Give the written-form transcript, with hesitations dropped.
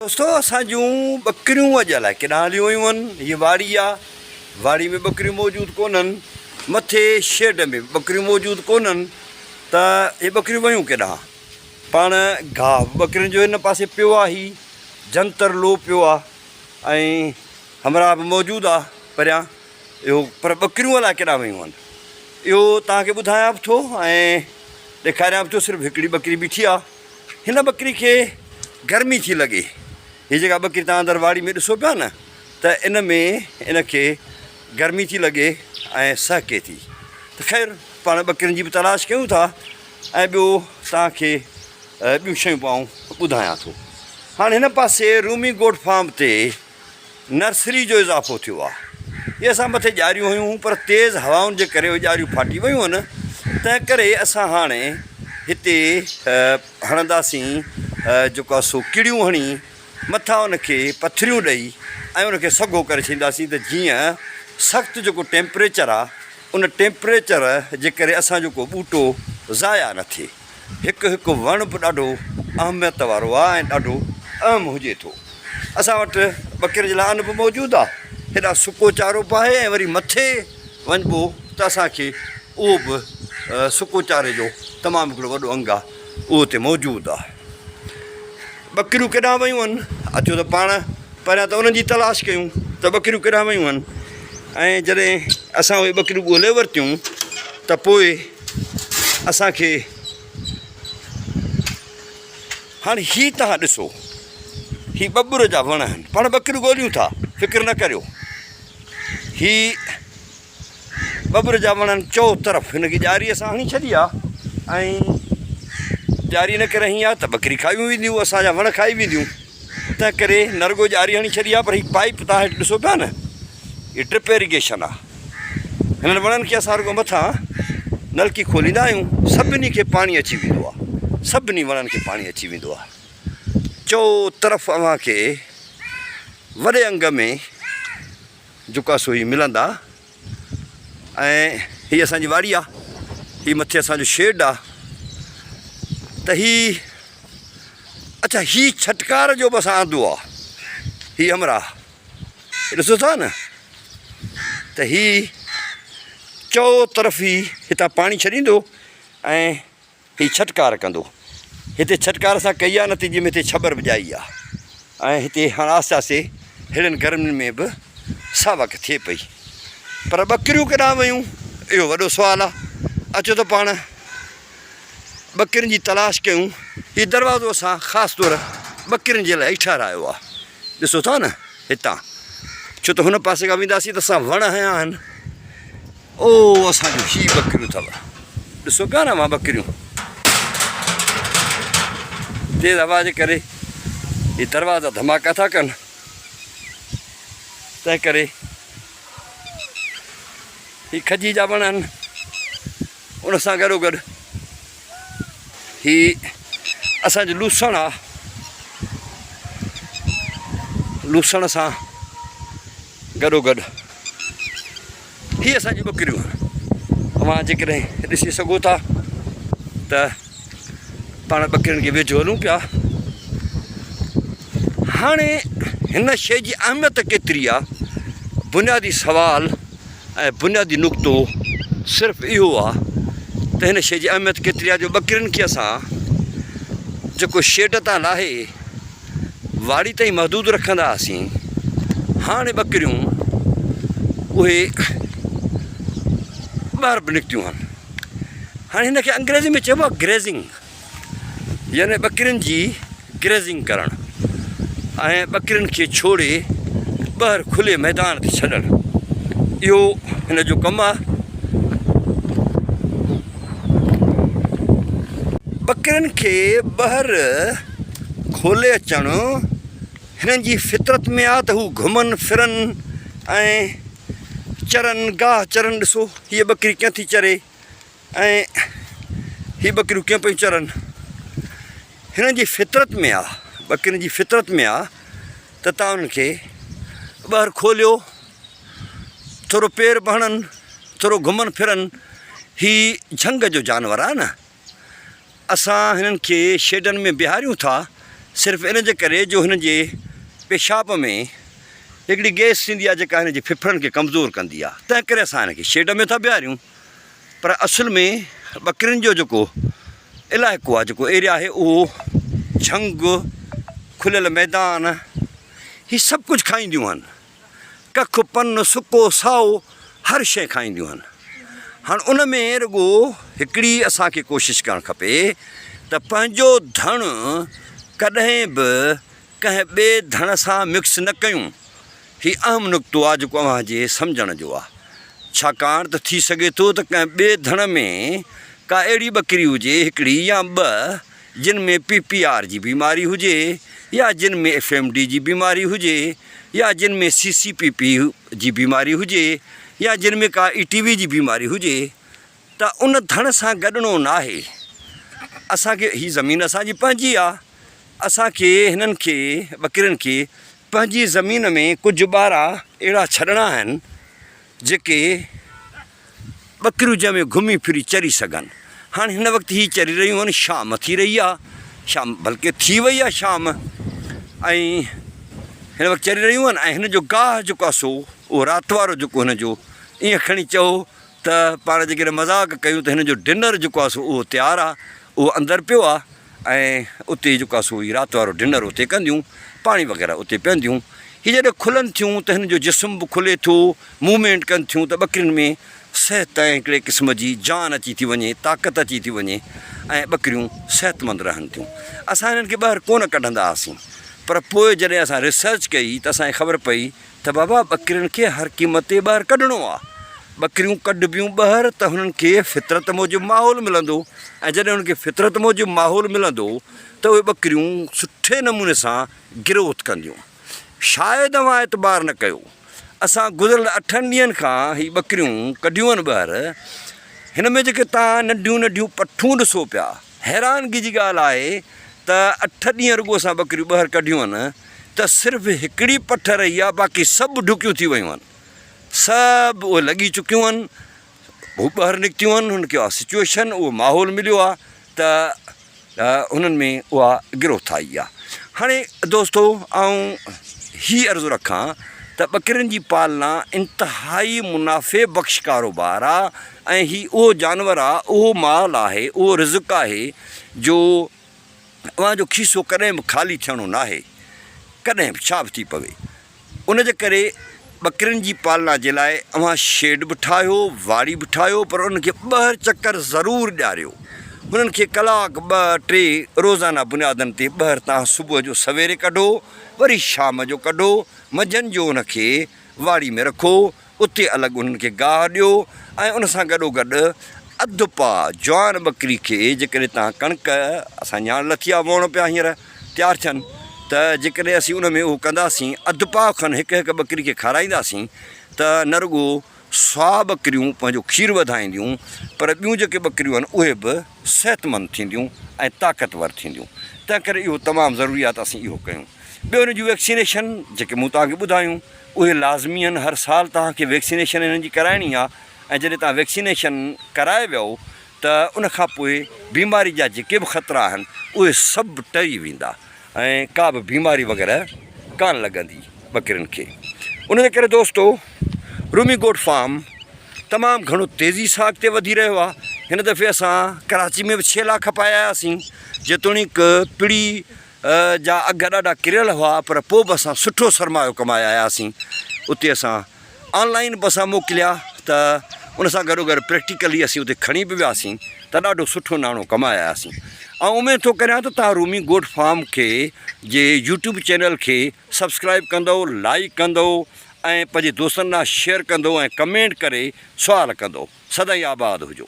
دوستو اسان جون ٻڪريون اڄ الائي ڪيڏانهن هليون ويون آهن. هيء واڙي آ، واڙي ۾ ٻڪريون موجود ڪونهن. مٿي شيڊ ۾ به ٻڪريون موجود ڪونهن ته اهي ٻڪريون ويون ڪيڏانهن؟ پاڻ گاهه به ٻڪرين جو هن پاسي پيو آ، هي جنتر لو پيو آ ۽ همراهه به موجود آ پريان اهو پر ٻڪريون الائي ڪيڏانهن ويون آهن. اهو توهان کي ٻڌايان به ٿو ۽ ڏيکاريان به ٿو. صرف هڪڙي ٻڪري بيٺي آ. هن ٻڪري کي گرمي ٿي لڳي. هي جيڪا ٻڪري توهان اندر واڙي ۾ ڏسو پيا نه ته ان ۾ ان کي گرمي ٿي لڳي ۽ سهڪي ٿي. ته خير پاڻ ٻڪرين جي به تلاش ڪيون ٿا ۽ ٻيو توهان کي ٻيون شيون به آئون ٻڌايان ٿو. هاڻ هن پاسي رومي گوٽ فارم تي نرسري جو اضافو ٿيو آهي. اهي اسان مٿي ڄاريون هيون پر تيز هوائن جي ڪري اهي ڄاريون ڦاٽي ويون آهن، تنهن ڪري اسان هاڻي هتي هڻنداسين جيڪو آهي سو ڪڙيون هڻي مٿان ان کي پٿريون ڏئي ۽ ان کي سگهو ڪري ڇڏينداسين ته جيئن سخت جيڪو ٽيمپريچر آهي ان ٽيمپريچر جي ڪري اسان جو ڪو ٻوٽو ضايع نه ٿئي. هڪ هڪ وڻ به ڏاڍو اهميت وارو آهي ۽ ڏاڍو اهم هجي ٿو. اسان وٽ ٻڪرين جي لاء ان به موجود آهي. هيڏانهن سڪو چارو به آهي ۽ وري مٿي وڃبو ته اسان کي اهو به سڪو چاري جو تمام هڪڙو وڏو انگ آهي اهو اتي موجود آهي. ٻڪريون ڪيڏانهن ويون آهن؟ اچو ته پاڻ پهريان ته انهن جي تلاش ڪيون ته ٻڪريون ڪيڏانهن ويون آهن ۽ جڏهن اسان اهي ٻڪريون ڳولي ورتيون ته پوء اسان کي هاڻي هي توهان ڏسو هي ٻٻر جا وڻ آهن پاڻ ٻڪريون ڳوليون ٿا فڪر نه ڪريو هي ٻٻر جا وڻ آهن چؤ طرف هن کي ڄاري اسان هڻي ڇڏي آ ۽ ڄاري نه ڪري هين آ ته ٻڪري کائي وينديون اسان جا وڻ کائي وينديون تنهن ڪري نه رڳو ڄاري هڻي ڇڏي آ پر هي پائپ توهان هيٺ ڏسو پيا نه هي ڊرپ ايريگيشن آ هنن وڻن کي اسان رڳو مٿان نلڪي کوليندا آهيون سڀني کي پاڻي اچي ويندو آ سڀني وڻن کي پاڻي اچي ويندو آ چؤ طرف اوهان کي وڏي انگ ۾ جيڪو آ سو هي ملندا ۽ هي اسان جي واڙي آ هي مٿي اسان جو شيڊ آ ته هي اچھا هي ڇٽڪار جو به اسان آندو آ هي همراهه ڏسو ٿا نه ته هي چؤ طرف هي هتان پاڻي ڇڏيندو ۽ هي ڇٽڪار ڪندو. هتي ڇٽڪار اسان ڪئي آ نتيجي ۾ هتي ڇٻر به ڄائي آ ۽ هتي هاڻ آهستي آهستي ههڙين گرمين ۾ به ساوڪ ٿئي پئي. پر ٻڪريون ڪيڏانهن ويون اهو وڏو سوال آ. اچو ته پاڻ ٻڪرين جي تلاش ڪيون. هي دروازو اسان خاص طور ٻڪرين جي لاء ئي ٺهرايو آ. ڏسو ٿا نه هتان ڇو ته هن پاسي کان وينداسين ته اسان وڻ هنيا آهن. او اسان جون هي ٻڪريون اٿو ڏسو پيا نه اوهان ٻڪريون تيز هوا جي ڪري هي دروازا ڌماڪا ٿا ڪن تنهن ڪري هي کجي جا وڻ آهن ان سان گڏو گڏ هي اسان جو لوسڻ آ لوسڻ سان گڏو گڏ هي اسان جون ٻڪريون آهن. اوهان جيڪڏهن ڏسي سگهو ٿا ته پاڻ ٻڪرين کي ويجهو هلون پيا. هاڻي هن شيء جي اهميت ڪيتري آ؟ بنيادي سوال ۽ بنيادي نقطو صرف اهو آ ته هن شيء جي اهميت ڪيتري آ جو ٻڪرين کي اسان جيڪو شيڊ تان لاهي واڙي تائين محدود رکندا هئاسين، هاڻي ٻڪريون اهي ٻاهر به نڪتيون آهن. هاڻي هن کي انگريزي ۾ چئبو آهي گريزنگ يعني ٻڪرين جي گريزنگ ڪرڻ ۽ ٻڪرين کي ڇوڙي ٻاهر کلي ميدان تي ڇڏڻ اهو هن جو ڪم آهي. ٻڪرين کي ٻهر کولي اچڻ هنن جي فطرت ۾ آ ته هو گهمن ڦرن ۽ چرن، گاهه چرن، ڏسو هيء ٻڪري ڪيئن ٿي چري ۽ هي ٻڪريون ڪيئن پيون چرن. هنن جي فطرت ۾ آ، ٻڪرين جي فطرت ۾ آ ته تان انهن کي ٻهر کوليو، ٿورو پير به هڻن، ٿورو گهمن ڦرن، هي جهنگ جو جانور آ نه. اسان هنن کي شيڊن ۾ بيهاريون ٿا صرف ان جي ڪري جو هن جي پيشاب ۾ هڪڙي گئس ٿيندي آهي جيڪا هن جي ڦڦڙن کي ڪمزور ڪندي آهي تنهن ڪري اسان هن کي شيڊ ۾ ٿا بيهاريون پر اصل ۾ ٻڪرين جو جيڪو علائقو آهي جيڪو ايريا آهي اهو جهنگ کليل ميدان هي سڀ ڪجهه کائينديون آهن ڪک پن سڪو سائو هر شيء کائينديون آهن هاڻ ان ۾ رڳو هڪڙي اسان کي ڪوشش ڪرڻ کپي ته پنهنجو ڌڻ ڪڏهن به ڪنهن ٻئي ڌڻ سان مڪس نه ڪيون. هي اهم نقطو آهي جيڪو اوهان جي سمجهڻ جو آهي. ڇاڪاڻ ته ٿي سگهي ٿو ته ڪنهن ٻئي ڌڻ ۾ ڪا اهڙي ٻڪري هجي، هڪڙي يا ٻه، جن ۾ پي پي آر جي بيماري هجي يا جن ۾ ايف ايم ڊي جي بيماري هجي يا جن ۾ سي سي پي پي جي بيماري هجي يا جن ۾ ڪا اي ٽي وي جي بيماري هجي ته ان ڌڻ سان گڏڻو ناهي. اسان کي هي زمين اسان جي پنهنجي آ. اسان کي هنن کي ٻڪرين کي پنهنجي زمين ۾ ڪجهه ٻارا اهڙا ڇڏڻا آهن جيڪي ٻڪريون جنهن ۾ گهمي ڦري چري سگهن. هاڻي هن وقت هي چري رهيون آهن شام ٿي رهي آ شام بلڪه ٿي وئي آ شام ۽ هن وقت چري رهيون آهن ۽ هن جو گاهه جيڪو آ سو اهو رات وارو جيڪو هن جو ائين کڻي چئو ته پاڻ جيڪڏهن مذاق ڪيون ته هن جو ڊنر جيڪو آهي سو اهو تيار آهي، اهو اندر پيو آهي ۽ اتي جيڪو آهي سو هي رات وارو ڊنر اتي ڪنديون، پاڻي وغيره اتي پيئنديون. هي جڏهن کلن ٿيون ته هن جو جسم به کلي ٿو، موومينٽ ڪن ٿيون ته ٻڪرين ۾ صحت ۽ هڪڙي قسم جي جان اچي ٿي وڃي، طاقت اچي ٿي وڃي ۽ ٻڪريون صحتمند رهن ٿيون. اسان هنن کي ٻاهر ڪونه ڪڍندا هئاسين پر پوء جڏهن اسان ريسرچ ڪئي ته اسان کي خبر پئي ته بابا ٻڪرين کي هر قيمت تي ٻاهر ڪڍڻو آ. ٻڪريون ڪڍبيون ٻاهر ته هنن کي فطرت موجب ماحول ملندو ۽ جڏهن هنن کي فطرت موجب ماحول ملندو ته اهي ٻڪريون سٺي نموني سان گروٿ ڪنديون. شايد اوهان اعتبار نه ڪيو. اسان گذريل اٺن ڏينهن کان هي ٻڪريون ڪڍيون آهن ٻاهر. هن ۾ جيڪي توهان ننڍيون ننڍيون پٺون ڏسو پيا. حيرانگي جي ڳالهه آهي ته اٺ ڏينهن رڳو اسان ٻڪريون ٻاهر ڪڍيون آهن ته صرف هڪڙي پٺ رهي آهي باقي سڀ ڍڪيون ٿي ويون آهن. سڀ اهي لڳي چڪيون آهن. هو ٻاهر نڪتيون آهن هن کي اها سچوئيشن اهو ماحول مليو آهي ته هنن ۾ اها گروٿ آئي آهي. هاڻي دوستو آئون هي عرض رکان ته ٻڪرين جي پالنا انتهائي منافعي بخش ڪاروبار آهي ۽ هي اهو جانور آهي اهو مال آهي اهو رزق آهي جو اوهان جو کيسو ڪڏهن به خالي ٿيڻو ناهي ڪڏهن به ڇا به ٿي پوي. ان جي ڪري ٻڪرين جي پالنا جي لاء اوهان شيڊ به ٺاهيو، واڙي به ٺاهيو پر انهن کي ٻهر چڪر ضرور ڏياريو. انهن کي ڪلاڪ ٻه ٽي روزانه بنيادن تي ٻهر تان صبح جو سويري ڪڍو وري شام جو ڪڍو منجهند جو ان کي واڙي ۾ رکو اتي الڳ انهن کي گاهه ڏيو ۽ ان سان گڏوگڏ اڌ پاء جوان ٻڪري کي جيڪڏهن توهان ڪڻڪ اسان نياڻ لٿي آهي ووڻ پيا هينئر تيار ٿين ته جيڪڏهن اسين ان ۾ اهو ڪنداسين اڌ پاء کن هڪ هڪ ٻڪري کي کارائينداسين ته نه رڳو سوا ٻڪريون پنهنجو کير وڌائينديون پر ٻيون جيڪي ٻڪريون آهن اهي به صحتمند ٿينديون ۽ طاقتور ٿينديون تنهن ڪري اهو تمام ضروري آهي ته اسين اهو ڪيون ٻيو ان جون ويڪسينيشن جيڪي مون توهان کي ٻڌايون اهي لازمي آهن هر سال توهان کي ويڪسينيشن انهن جي ڪرائڻي آهي ۽ جڏهن توهان ويڪسينيشن ڪرائي ويو ته ان کان پوء بيماري جا جيڪي به خطرا آهن اهي سڀ ٽري ويندا ۽ ڪا به بيماري وغيره ڪانه لڳندي ٻڪرين کي ان جي ڪري دوستو رومي گوٽ فارم تمام گهڻو تيزي سان اڳتي وڌي رهيو آهي هن دفعي اسان ڪراچي ۾ به ڇيلا کپائي آياسين جيتوڻيڪ پڙي جا اگهه ڏاڍا ڪريل هئا پر پوء به اسان سٺو سرمايو ڪمائي آياسين. اتي اسان آن لائين به اسان موڪليا ته ان سان گڏو گڏ پريڪٽيڪلي اسين اتي کڻي به وياسين ته ڏاڍو سٺو ناڻو ڪمائي آياسين. آئون اميد ٿو ڪريان ته توهان رومي گوٽ فارم کي جي يوٽيوب چينل کي سبسڪرائب ڪندؤ، لائيڪ ڪندؤ ۽ پنهنجي دوستن ڏانهن شيئر ڪندؤ ۽ ڪمينٽ ڪري سوال ڪندؤ. سدائين آباد هجو.